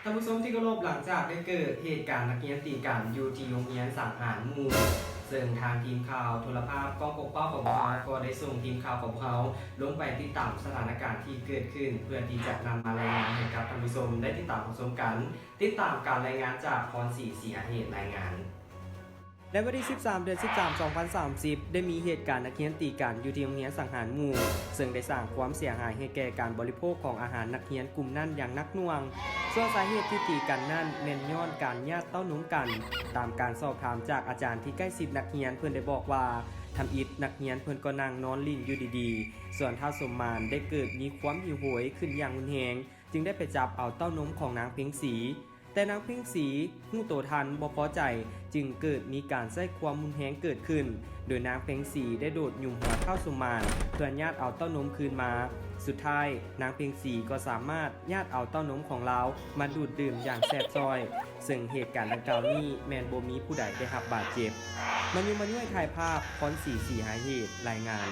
ທ່ານຜູ້ຊົມທີ່ເຄົາລົບ, ຫຼັງຈາກໄດ້ເກີດເຫດການນັກຮຽນຕີກັນຢູ່ທີ່ໂຮງຮຽນສັງຫານໝູ່, ເຊິ່ງທາງທີມຂ່າວໂທລະພາບກ້ອງປົກເປົ້າຂອງພວກເຮົາກໍໄດ້ສົ່ງທີມຂ່າວຂອງພວກເຮົາລົງໄປຕິດຕາມສະຖານະການທີ່ເກີດຂຶ້ນ ເພື່ອທີ່ຈະນຳມາລາຍງານໃຫ້ກັບທ່ານຜູ້ຊົມໄດ້ຕິດຕາມຮັບຊົມກັນ. ຕິດຕາມການລາຍງານຈາກພອນສີ ສີຫາເຫດ ລາຍງານ. ໃນວັນທີສິບສາມ ເດືອນສິບສາມ ສອງພັນສາມສິບ ໄດ້ມີເຫດການນັກຮຽນຕີກັນຢູ່ທີ່ໂຮງຮຽນສັງຫານໝູ່, ເຊິ່ງໄດ້ສ້າງຄວາມເສຍຫາຍໃຫ້ແກ່ການບໍລິໂພກຂອງອາຫານນັກຮຽນກຸ່ມນັ້ນຢ່າງໜັກໜ່ວງ. ສ່ວນສາເຫດທີ່ຕີກັນນັ້ນແມ່ນຍ້ອນການຍາດເຕົ້ານົມກັນ. ຕາມການສອບຖາມຈາກອາຈານທີ່ໃກ້ຊິດນັກຮຽນ, ເພິ່ນໄດ້ບອກວ່າ ທຳອິດນັກຮຽນເພິ່ນກໍນັ່ງນອນຫຼິ້ນຢູ່ດີໆ, ສ່ວນທ້າວສົມມານໄດ້ເກີດມີຄວາມຫິວໂຫຍຂຶ້ນຢ່າງຮຸນແຮງ, ຈຶ່ງໄດ້ໄປຈັບເອົາເຕົ້ານົມຂອງນາງເພັງສີ. ແຕ່ນາງເພັງສີຮູ້ໂຕທັນບໍ່ພໍໃຈ, ຈຶ່ງເກີດມີການໃຊ້ຄວາມຮຸນແຮງເກີດຂຶ້ນ, ໂດຍນາງເພັງສີໄດ້ໂດດຫຍຸມຫົວທ້າວສົມມານ ເພື່ອຍາດເອົາເຕົ້ານົມຄືນມາ. ສຸດທ້າຍ, ນາງເພັງສີກໍສາມາດຍາດເອົາເຕົ້ານົມຂອງລາວມາດູດດື່ມຢ່າງແສບຊ້ອຍ, ເຊິ່ງເຫດການດັ່ງກ່າວນີ້ແມ່ນບໍ່ມີຜູ້ໃດໄດ້ຮັບບາດເຈັບ. ມະຍຸມະຍ້ວຍ ຖ່າຍພາບ, ພອນສີ ສີຫາເຫດ ລາຍງານ.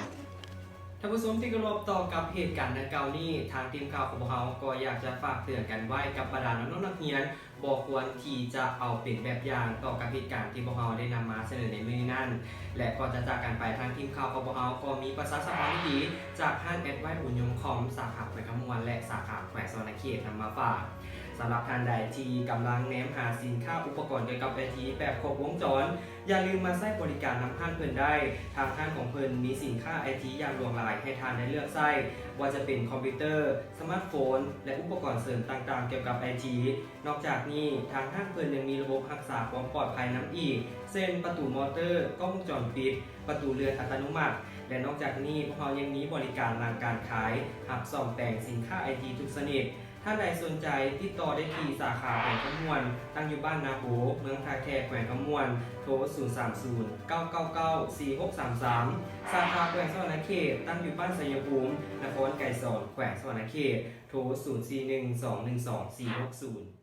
ທ່ານຜູ້ຊົມທີ່ເຄົາລົບ, ຕໍ່ກັບເຫດການດັ່ງກ່າວນີ້, ທາງທີມຂ່າວຂອງພວກເຮົາກໍຢາກຈະຝາກເຕືອນກັນໄວ້ກັບບັນດານ້ອງໆນັກຮຽນ, ບໍ່ຄວນທີ່ຈະເອົາເປັນແບບຢ່າງຕໍ່ກັບເຫດການທີ່ພວກເຮົາໄດ້ນຳມາສະເໜີໃນມື້ນີ້ນັ້ນ. ແລະ ກ່ອນຈະຈາກກັນໄປ, ທາງທີມຂ່າວຂອງພວກເຮົາກໍມີປະຊາສຳພັນດີໆຈາກຮ້ານແອັດໄວບຸນຍົງຄອມ ສາຂາແຂວງຄຳມ່ວນ ແລະ ສາຂາແຂວງສະຫວັນນະເຂດນຳມາຝາກ. ສຳລັບທ່ານໃດທີ່ກຳລັງແນມຫາສິນຄ້າອຸປະກອນກ່ຽວກັບໄອທີແບບຄົບວົງຈອນ, ຢ່າລືມມາໃຊ້ບໍລິການນຳຮ້ານເພິ່ນໄດ້. ທາງຮ້ານຂອງເພິ່ນມີສິນຄ້າໄອທີຢ່າງຫຼວງຫຼາຍໃຫ້ທ່ານໄດ້ເລືອກໃຊ້, ບໍ່ວ່າຈະເປັນຄອມພິວເຕີ, ສະມາດໂຟນ ແລະ ອຸປະກອນເສີມຕ່າງໆກ່ຽວກັບໄອທີ. ນອກຈາກນີ້, ທາງຮ້ານເພິ່ນຍັງມີລະບົບຮັກສາຄວາມປອດໄພນຳອີກ, ເຊັ່ນ ປະຕູມໍເຕີ, ກ້ອງວົງຈອນປິດ, ປະຕູເລື່ອນອັດຕະໂນມັດ. ແລະ ນອກຈາກນີ້, ພວກເຮົາຍັງມີບໍລິການຫຼັງການຂາຍ, ຮັບສ້ອມແປງສິນຄ້າໄອທີທຸກຊະນິດ. ທ່ານໃດສົນໃຈ, ຕິດຕໍ່ໄດ້ທີ່ສາຂາແຂວງຄຳມ່ວນ, ຕັ້ງຢູ່ບ້ານນາໂບ, ເມືອງທ່າແຂກ, ແຂວງຄຳມ່ວນ, ໂທ ສູນສາມສູນ ເກົ້າເກົ້າເກົ້າ ສີ່ຫົກສາມສາມ. ສາຂາແຂວງສະຫວັນນະເຂດ, ຕັ້ງຢູ່ບ້ານໄຊຍະພູມ, ນະຄອນໄກສອນ, ແຂວງສະຫວັນນະເຂດ, ໂທ ສູນສີ່ໜຶ່ງ ສອງໜຶ່ງສອງ ສີ່ຫົກສູນ.